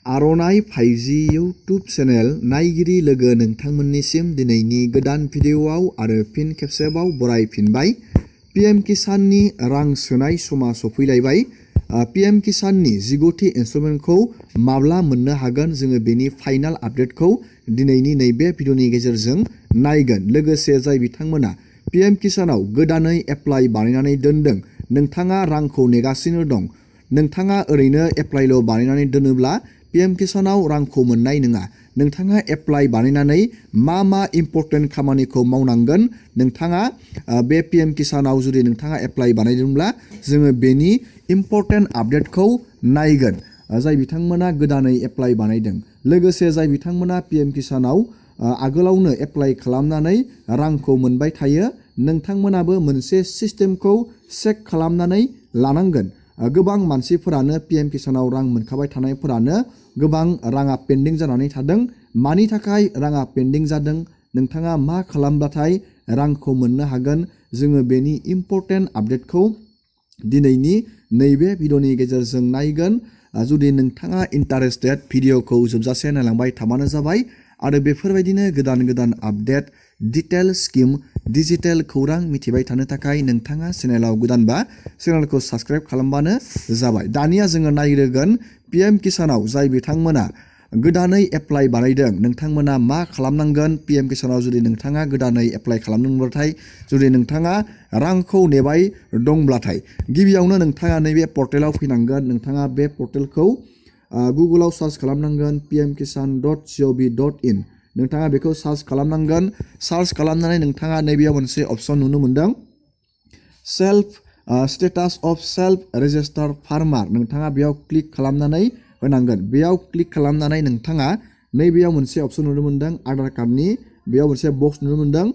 आर'नाइ फाइजि YouTube channel नायगिरि लोगो नोंथांमोननिसिम दिनैनि गोदान भिडिअ'आव आरो फिन खेबसेबाव बरायफिनबाय। पीएम किसाननि रां सोनाय समा सफैलायबाय। पीएम किसाननि 15थि इनस्टलमेन्टखौ माब्ला मोननो हागोन जोङो बेनि फाइनाल आपडेटखौ दिनैनि नैबे भिडिअ'नि गेजेरजों नायगोन। लोगोसे जाय बिथांमोना पीएम किसानाव गोदानै एप्लाइ बानायनानै दोनदों, नोंथाङा रांखौ नेगासिनो दं, नोंथाङा ओरैनो एप्लाइल' बानायनानै दोनोब्ला पीएम किसानाव रांखौ मोननाय नङा। नोंथाङा एप्लाइ बानायनानै मा इम्पर्टेन्ट खामानिखौ मावनांगोन, नोंथाङा बे पीएम किसानाव जुदि नोंथाङा एप्लाइ बानायदोंब्ला जोङो बेनि इम्पर्टेन्ट आपडेटखौ नायगोन। जाय बिथांमोना गोदानै एप्लाइ बानायदों, लोगोसे जाय बिथांमोना पीएम किसानाव आगोलावनो एप्लाइ खालामनानै रांखौ मोनबाय थायो, नोंथांमोनाबो मोनसे सिस्टेमखौ चेक खालामनानै लानांगोन। गोबां मानसिफोरानो पीएम किसानाव रां मोनखाबाय थानायफोरानो गोबां राङा पेन्डिं जानानै थादों। मानि थाखाय राङा पेन्डिं जादों, नोंथाङा मा खालामब्लाथाय रांखौ मोननो हागोन, जोङो बेनि इम्पर्टेन्ट आपडेटखौ दिनैनि नैबे भिडिअ'नि गेजेरजों नायगोन। जुदि नोंथाङा इन्टारेस्टेड, भिडिअ'खौ जोबजासे नायलांबाय थाबानो जाबाय आरो बेफोरबायदिनो गोदान आपडेट, डिटेल स्किम, डिजिटेल खौरां मिथिबाय थानो थाखाय नोंथाङा चेनेलाव गोदानबा चेनेलखौ साबस्क्राइब खालामबानो जाबाय। दानिया जोङो नायग्रोगोन पीएम किसानाव जाय बिथांमोना गोदानै एप्लाइ बानायदों, नोंथांमोना मा खालामनांगोन। पीएम किसानाव जुदि नोंथाङा गोदानै एप्लाइ खालामदोंब्लाथाय, जुदि नोंथाङा रांखौ नेबाय दंब्लाथाय, गिबियावनो नोंथाङा नैबे पर्टेलाव फैनांगोन। नोंथाङा बे पर्टेलखौ गुगोलाव सार्च खालामनांगोन pmkisan.gov.in। नोंथाङा बेखौ सार्च खालामनांगोन। सार्च खालामनानै नोंथाङा नैबेयाव मोनसे अपसन नुनो मोनदों, self status of self registered farmer. नोंथाङा बेयाव क्लिक खालामनानै होनांगोन। बेयाव क्लिक खालामनानै नोंथाङा नैबेयाव मोनसे अपसन नुनो मोनदों, आधार कार्डनि बेयाव मोनसे बक्स नुनो मोनदों।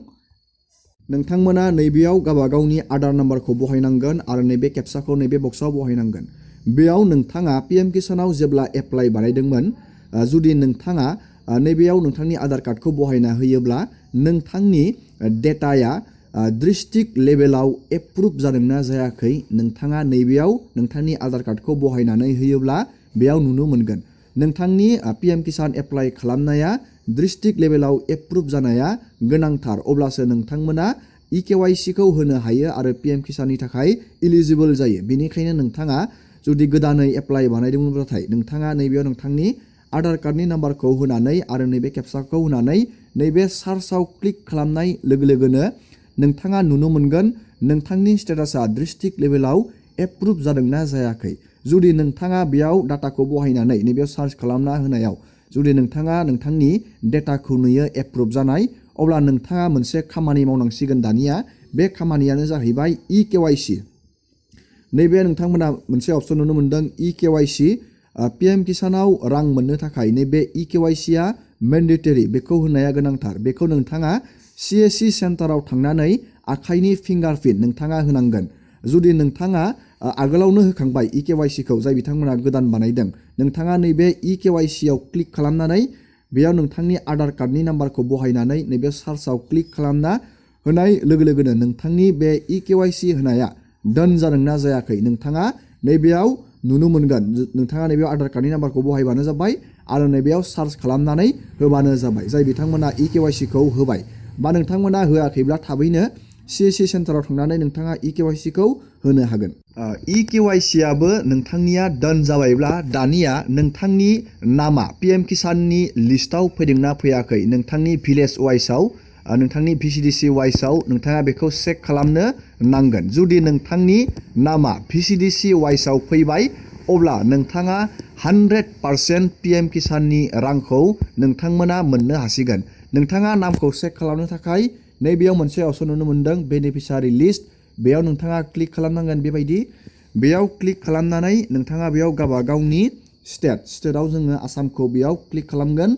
नोंथांमोना नैबेयाव गावबा गावनि आधार नाम्बारखौ बहायनांगोन आरो नैबे केपसाखौ नैबे बक्सआव बहायनांगोन। बेयाव नोंथाङा पीएम किसानाव जेब्ला एप्लाइ बानायदोंमोन, जुदि नोंथाङा नैबेयाव नोंथांनि आधार कार्डखौ बहायना होयोब्ला नोंथांनि डेटाया डिस्ट्रिक्ट लेभेलाव एप्रुभ जादोंना जायाखै, नोंथाङा नैबेयाव नोंथांनि आधार कार्डखौ बहायनानै होयोब्ला बेयाव नुनो मोनगोन। नोंथांनि पीएम किसान एप्लाइ खालामनाया डिस्ट्रिक्ट लेभेलाव एप्रुभ जानाया गोनांथार, अब्लासो नोंथांमोना इकेवाइसिखौ होनो हायो आरो पीएम किसाननि थाखाय इलिजिबोल जायो। बेनिखायनो नोंथाङा जुदि गोदानै एप्लाइ बानायदोंब्लाथाय नोंथाङा नैबेयाव नोंथांनि आधार कार्डनि नाम्बारखौ होनानै आरो नैबे केपसाखौ होनानै नैबे सार्चआव क्लिक खालामनाय लोगो लोगोनो नोंथाङा नुनो मोनगोन नोंथांनि स्टेटासा डिस्ट्रिक्ट लेभेलाव एप्रुभ जादोंना जायाखै। जुदि नोंथाङा बेयाव डाटाखौ बहायनानै नैबेयाव सार्च खालामना होनायाव जुदि नोंथाङा नोंथांनि डेटाखौ नुयो एप्रुभ जानाय, अब्ला नोंथाङा मोनसे खामानि मावनांसिगोन। दानिया बे खामानियानो जाहैबाय इकेवाइसि। नैबे नोंथांमोना मोनसे अपसन नुनो मोनदों इकेवाइसि। पीएम किसानाव रां मोननो थाखाय नैबे इकेवाइसिया मेन्डेटरि, बेखौ होनाया गोनांथार। बेखौ नोंथाङा सिएससि सेन्टाराव थांनानै आखाइनि फिंगारप्रिन्ट नोंथाङा होनांगोन। जुदि नोंथाङा आगोलावनो होखांबाय इकेवाइसिखौ, जाय बिथांमोना गोदान बानायदों, नोंथाङा नैबे इकेवाइसियाव क्लिक खालामनानै बेयाव नोंथांनि आधार कार्डनि नाम्बारखौ बहायनानै नैबे सार्चआव क्लिक खालामना होनाय लोगो लोगोनो नोंथांनि बे इकेवाइसि होनाया डन जादोंना जायाखै नोंथाङा नैबेयाव नुनो मोनगोन। नोंथाङा नैबेयाव आधार कार्डनि नाम्बारखौ बहायबानो जाबाय आरो नैबेयाव सार्च खालामनानै होबानो जाबाय। जाय बिथांमोना इकेवाइसिखौ होबाय बा नोंथांमोना होआखैब्ला थाबैनो सिएससि सेन्टाराव थांनानै नोंथाङा इकेवाइसिखौ होनो हागोन। इकेवाइसियाबो नोंथांनिया डन जाबायब्ला दानिया नोंथांनि नामा पीएम किसाननि लिस्टआव फैदोंना फैयाखै, नोंथांनि भिलेज वाइसआव, नोंथांनि भिसिडिसि वाइसआव नोंथाङा बेखौ चेक खालामनो नांगोन। जुदि नोंथांनि नामा भिसिडिसि वाइसआव फैबाय, अब्ला नोंथाङा 100% पीएम किसाननि रांखौ नोंथांमोना मोननो हासिगोन। नोंथाङा नामखौ चेक खालामनो थाखाय नैबेयाव मोनसे अपसन नुनो मोनदों, बेनिफिसारि लिस्ट। बेयाव नोंथाङा क्लिक खालामनांगोन। बेबायदि बेयाव क्लिक खालामनानै नोंथाङा बेयाव गावबा गावनि स्टेटआव जोङो आसामखौ बेयाव क्लिक खालामगोन।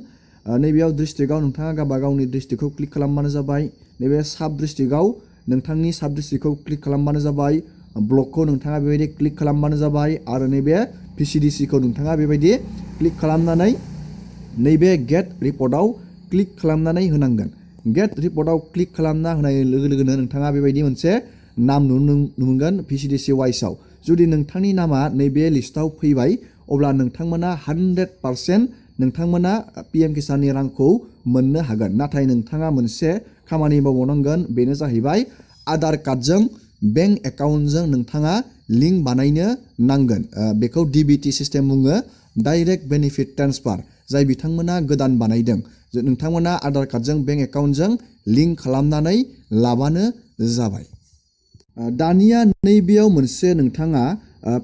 नैबेयाव डिस्ट्रिक्टआव नोंथाङा गावबा गावनि डिस्ट्रिक्टखौ क्लिक खालामबानो जाबाय। नैबे साब डिस्ट्रिक्टआव नोंथांनि साब डिस्ट्रिक्टखौ क्लिक खालामबानो जाबाय। ब्लकखौ नोंथाङा बेबायदि क्लिक खालामबानो जाबाय आरो नैबे भिसिडिसिखौ नोंथाङा बेबायदि क्लिक खालामनानै नैबे गेट रिपर्टआव क्लिक खालामनानै होनांगोन। गेट रिपर्टआव क्लिक खालामना होनाय लोगो लोगोनो नोंथाङा बेबायदि मोनसे नाम नुनो मोनगोन भिसिडिसि वाइसआव। जुदि नोंथांनि नामा नैबे लिस्टआव फैबाय, अब्ला नोंथांमोना 100% नोंथांमोना PM किसाननि रांखौ मोननो हागोन। नाथाय नोंथाङा मोनसे खामानि मावनांगोन, बेनो जाहैबाय आधार कार्डजों बेंक एकाउन्टजों नोंथाङा लिंक बानायनो नांगोन। बेखौ DBT सिस्टेम बुङो, डाइरेक्ट बेनिफिट ट्रेन्सफार। जाय बिथांमोना गोदान बानायदों, नोंथांमोना आधार कार्डजों बेंक एकाउन्टजों लिंक खालामनानै लाबानो जाबाय। दानिया नैबेयाव मोनसे नोंथाङा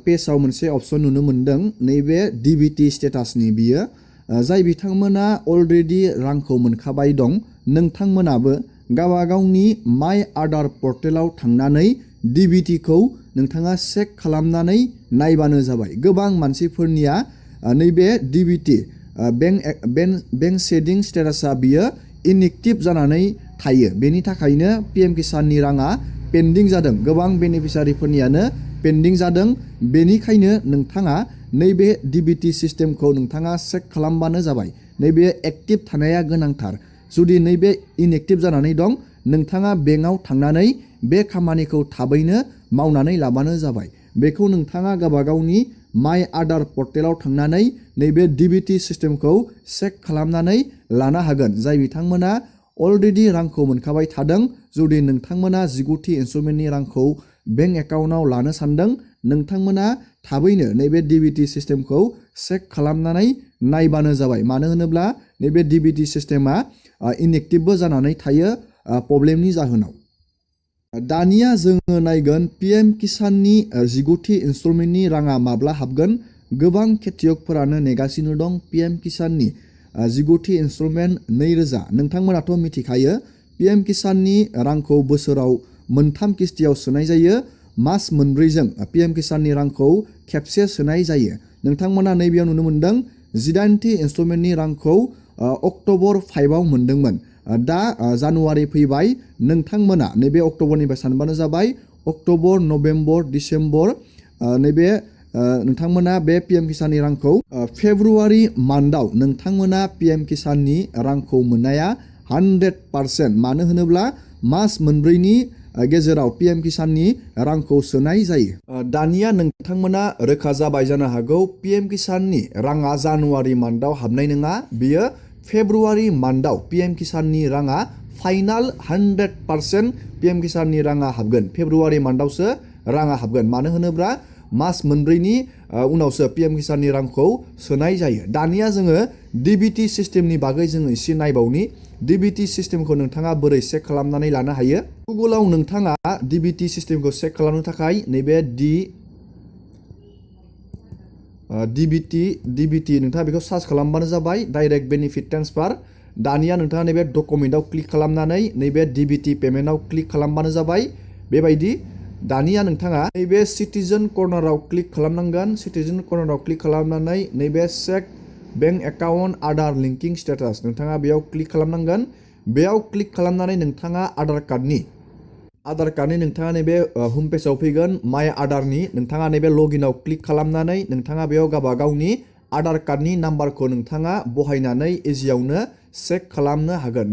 पेजआव मोनसे अपसन नुनो मोनदों, नैबे DBT स्टेटासनि बियो। जाय बिथांमोना अलरेडि रांखौ मोनखाबाय दं, नोंथांमोनाबो गावबा गावनि माइ आधार पर्टेलाव थांनानै DBTखौ नोंथाङा चेक खालामनानै नायबानो जाबाय। गोबां मानसिफोरनिया नैबे DBT बेंक सेडिं स्टेटासा बियो इनएक्टिभ जानानै थायो। बेनि थाखायनो PM किसाननि राङा पेन्डिं जादों। गोबां बेनिफिसारिफोरनियानो पेन्डिं जादों। बेनिखायनो नोंथाङा नैबे DBT सिस्टेमखौ नोंथाङा चेक खालामबानो जाबाय। नैबे एक्टिभ थानाया गोनांथार। जुदि नैबे इनएक्टिभ जानानै दं, नोंथाङा बेंकआव थांनानै बे खामानिखौ थाबैनो मावनानै लाबानो जाबाय। बेखौ नोंथाङा गावबा गावनि माइ आधार पर्टेलाव थांनानै नैबे DBT सिस्टेमखौ चेक खालामनानै लानो हागोन। जाय बिथांमोना अलरेडि रांखौ मोनखाबाय थादों, जुदि नोंथांमोना 19थि इनस्टलमेन्टनि रांखौ बेंक एकाउन्टआव लानो सानदों, नोंथांमोना थाबैनो नैबे DBT सिस्टेमखौ चेक खालामनानै नायबानो जाबाय। मानो होनोब्ला नैबे DBT सिस्टेमा इनएक्टिभबो जानानै थायो प्रब्लेमनि जाहोनाव। दानिया जोङो नायगोन PM किसाननि 19थि इनस्टलमेन्टनि राङा माब्ला हाबगोन। गोबां खेथियकफोरानो नेगासिनो दं PM किसाननि 19थि इनस्टलमेन्ट 2000। नोंथांमोनाथ' मिथिखायो PM किसाननि रांखौ बोसोराव मोनथाम किस्तियाव सोनाय जायो। मास मोनब्रैजों PM किसाननि रांखौ खेबसे सोनाय जायो। नोंथांमोना नैबेयाव नुनो मोनदों 18थि इनस्टलमेन्टनि रांखौ अक्ट'बर 5आव मोनदोंमोन। दा जानुवारि फैबाय, नोंथांमोना नैबे अक्ट'बरनिफ्राय सानबानो जाबाय। अक्ट'बर, नभेम्बर, डिसेम्बर नैबे नोंथांमोना बे PM किसाननि रांखौ फेब्रुवारि मान्थआव नोंथांमोना PM किसाननि रांखौ मोननाया 100%। मानो होनोब्ला मास मोनब्रैनि गेजेराव PM किसाननि रांखौ सोनाय जायो। दानिया नोंथांमोना रोखा जाबाय जानो हागौ PM किसाननि राङा जानुवारि मान्थआव हाबनाय नङा, बियो फेब्रुवारि मान्थआव PM किसाननि राङा फाइनाल 100% PM किसाननि राङा हाबगोन। फेब्रुवारि मान्थआवसो राङा हाबगोन। मानो होनोब्ला मास मोनब्रैनि उनावसो PM किसाननि रांखौ सोनाय जायो। दानिया जोङो DBT सिस्टेमनि बागै जोङो एसे नायबावनि। DBT सिस्टेमखौ नोंथाङा बोरै चेक खालामनानै लानो हायो। गुगोलाव नोंथाङा DBT सिस्टेमखौ चेक खालामनो थाखाय नैबे DBT नोंथाङा बेखौ सार्च खालामबानो जाबाय, डाइरेक्ट बेनिफिट ट्रेन्सफार। दानिया नोंथाङा नैबे डकुमेन्टआव क्लिक खालामनानै नैबे DBT पेमेन्टआव क्लिक खालामबानो जाबाय। बेबायदि दानिया नोंथाङा नैबे सिटिजेन कर्नाराव क्लिक खालामनांगोन। सिटिजेन कर्नाराव क्लिक खालामनानै नैबे check bank account Aadhaar linking status नोंथाङा बेयाव क्लिक खालामनांगोन। बेयाव क्लिक खालामनानै नोंथाङा आधार कार्डनि नोंथाङा नैबे हम पेजाव फैगोन माइ आधारनि। नोंथाङा नैबे लगिनाव क्लिक खालामनानै नोंथाङा बेयाव गावबा गावनि आधार कार्डनि नाम्बारखौ नोंथाङा बहायनानै इजियावनो चेक खालामनो हागोन।